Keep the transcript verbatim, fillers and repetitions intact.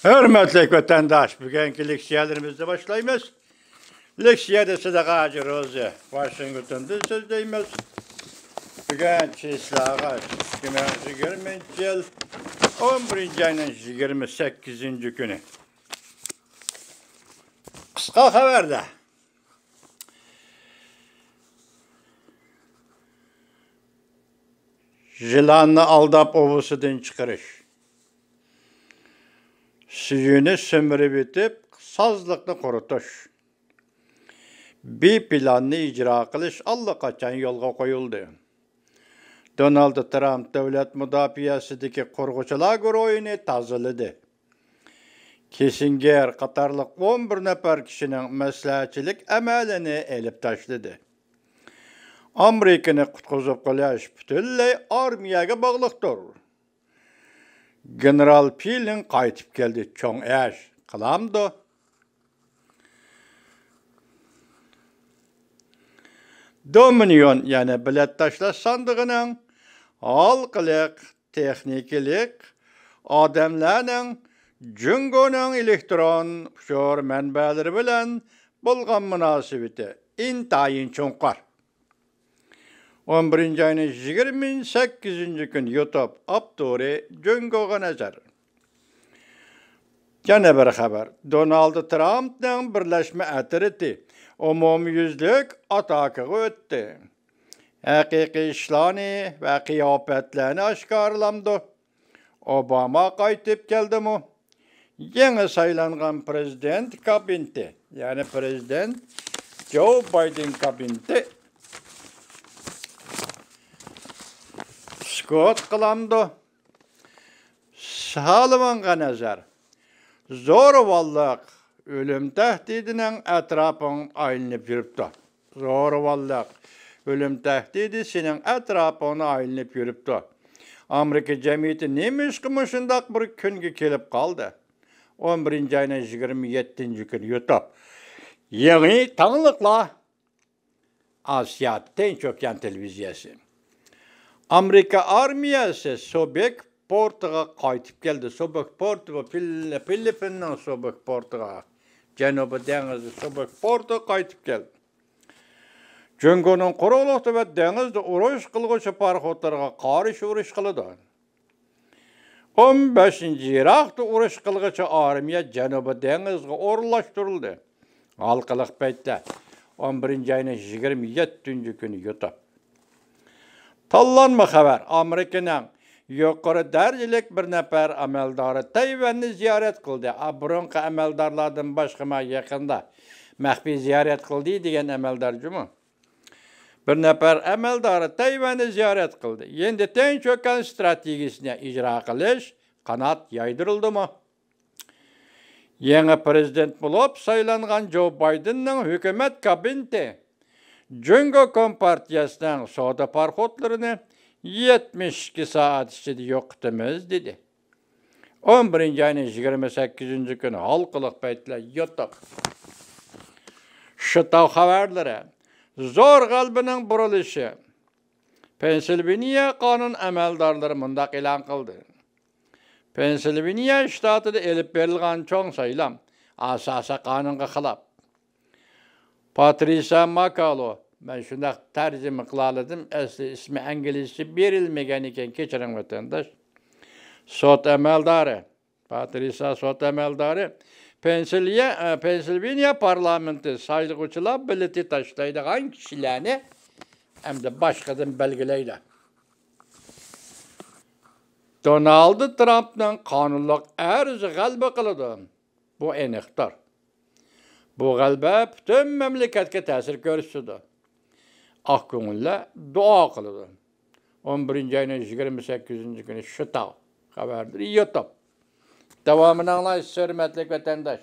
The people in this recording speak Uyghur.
ھۆرمەتلىك ۋەتەنداش، بۈگۈنكى لېكسىيەلىرىمىزنى باشلايمىز. لېكسىيەدە سىدىق ھاجى روزى، ۋاشىنگتوندىن سۆزلەيمىز. بۈگۈن چىسلاغا ئىككى مىڭ يىگىرمىنچى يىل ئون بىرىنچى ئاينىڭ يىگىرمە سەككىزىنچى كۈنى. قىسقا خەۋەردە. يىلاننى ئالداپ ئۇۋىسىدىن چىقىرىش. سۈيىنى سۈمۈرۈۋېتىپ، سازلىقنى قۇرۇتۇش. بى پىلاننى ئىجرا قىلىش ئاللىقاچان يولغا قويۇلدى. دونالد ترامپ دۆلەت مۇداپىئەسىدىكى قۇرغۇچىلار گۇرۇھىنى تازىلىدى. كىسسىنگېر قاتارلىق ئون بىر نەپەر كىشىنىڭ مەسلىھەتچىلىك ئەمەلىنى ئېلىپ تاشلىدى. ئامېرىكىنى قۇتقۇزۇپ قېلىش پۈتۈنلەي ئارمىيەگە باغلىقتۇر. گېنېرال پىلىڭ قايتىپ كەلدى، چوڭ ئىش قىلامدۇ؟ دومىنىيون، يەنى بېلەت تاشلاش ساندۇقىنىڭ ھالقىلىق تېخنىكىلىق ئادەملەرنىڭ جۇڭگونىڭ ئېلېكترون ئۇچۇر مەنبەلىرى بىلەن بولغان مۇناسىۋىتى ئىنتايىن چوڭقۇر. ئون بىرىنچى ئاينىڭ يىگىرمە سەككىزىنچى كۈنى يۇتۇپ، ئاپتورى جۇڭگوغا نەزەر. يەنە بىر خەۋەر. دونالد ترامپنىڭ بىرلەشمە ئەترىتى ئومۇميۈزلۈك ئاتاكىغا ئۆتتى. ھەقىقىي ئىشلارنى ۋە قىياپەتلەرنى ئاشكارىلامدۇ؟ ئوباما قايتىپ كەلدىمۇ؟ يېڭى سايلانغان پرېزىدېنت كابىنېتى، يەنى پرېزىدېنت جو بايدېن كابىنېتى سۈكۈت قىلامدۇ؟ سالىۋانغا نەزەر. زورىۋاللىق ئۆلۈم تەھدىتىنىڭ ئەتراپىڭ ئايلىنىپ يۈرۈپتۇ. زورىۋاللىق ئۆلۈم تەھدىتى سېنىڭ ئەتراپىڭنى ئايلىنىپ يۈرۈپتۇ. ئامېرىكا جەمئىيىتى نېمىشقا مۇشۇنداق بىر كۈنگە كېلىپ قالدى؟ ئون بىرىنچى ئاينىڭ يىگىرمە يەتتىنچى كۈنى يۇتۇپ، يېڭى تاڭلىقلار. ئاسىيا تىنچ ئوكيان تېلېۋىزىيەسى. ئامېرىكا ئارمىيەسى سوبېك پورتىغا قايتىپ كەلدى. سوبېك پورتى بۇ فىل-، فىلىپپىننىڭ سوبېك پورتىغا، جەنۇبىي دېڭىزى سوبېك پورتىغا قايتىپ كەلدى. جۇڭگونىڭ قۇرۇقلۇقتا ۋە دېڭىزدا ئۇرۇش قىلغۇچى پاراخوتلىرىغا قارشى ئۇرۇش قىلىدۇ. ئون بەشىنچى يىراقتا ئۇرۇش قىلغۇچى ئارمىيە جەنۇبىي دېڭىزغا ئورۇنلاشتۇرۇلدى. ھالقىلىق پەيتتە ئون بىرىنچى ئاينىڭ يىگىرمە يەتتىنچى كۈنى يۇتۇپ. تاللانما خەۋەر. ئامېرىكىنىڭ يۇقىرى دەرىجىلىك بىر نەپەر ئەمەلدارى تەيۋەننى زىيارەت قىلدى. ئا، بۇرۇنقى ئەمەلدارلاردىن باشقىمۇ يېقىندا مەخپىي زىيارەت قىلدى دېگەن ئەمەلدار جۇمۇ. بىر نەپەر ئەمەلدارى تەيۋەننى زىيارەت قىلدى. يېڭى تىنچ ئوكيان ستراتېگىيىسىنى ئىجرا قىلىش قانات يايدۇرۇلدىمۇ؟ يېڭى پرېزىدېنت بولۇپ سايلانغان جو بايدېننىڭ ھۆكۈمەت كابىنېتى جۇڭگو كومپارتىيەسىنىڭ سودا پاراخوتلىرىنى يەتمىش ئىككى سائەت ئىچىدە يوقىتىمىز، دېدى. ئون بىرىنچى ئاينىڭ يىگىرمە سەككىزىنچى كۈنى ھالقىلىق پەيتلەر يوتۇق. شتاۋ خەۋەرلىرى. زور غەلىبىنىڭ بۇرۇلۇشى. پېنسىلۋېنىيە قانۇن ئەمەلدارلىرى مۇنداق ئېلان قىلدى: پېنسىلۋېنىيە شتاتىدا ئېلىپ بېرىلغان چوڭ سايلام ئاساسىي قانۇنغا خىلاپ. پاترىسا ماكالو، مەن شۇنداق تەرجىمە قىلالىدىم، ئەسلى ئىسمى ئىنگلىزچە بېرىلمىگەن ئىكەن، كەچۈرۈڭ ۋەتەنداش. سوت ئەمەلدارى، پاترىسا سوت ئەمەلدارى پېنسىليە-، ئە، پېنسىلۋېنىيە پارلامېنتى سايلىغۇچىلار بېلىتى تاشلايدىغان كىشىلەرنى ئەمدى باشقىدىن بەلگىلەيدۇ. دونالد ترامپنىڭ قانۇنلۇق ئەرزى غەلىبە قىلىدۇ. بۇ ئېنىقتۇر. بۇ غەلىبە پۈتۈن مەملىكەتكە تەسىر كۆرسىتىدۇ. ئاق كۆڭۈللەر دۇئا قىلىدۇ. ئون بىرىنچى ئاينىڭ يىگىرمە سەككىزىنچى كۈنى شتاۋ خەۋەرلىرى يوتۇپ. داۋامىنى ئاڭلايسىز، ھۆرمەتلىك ۋەتەنداش.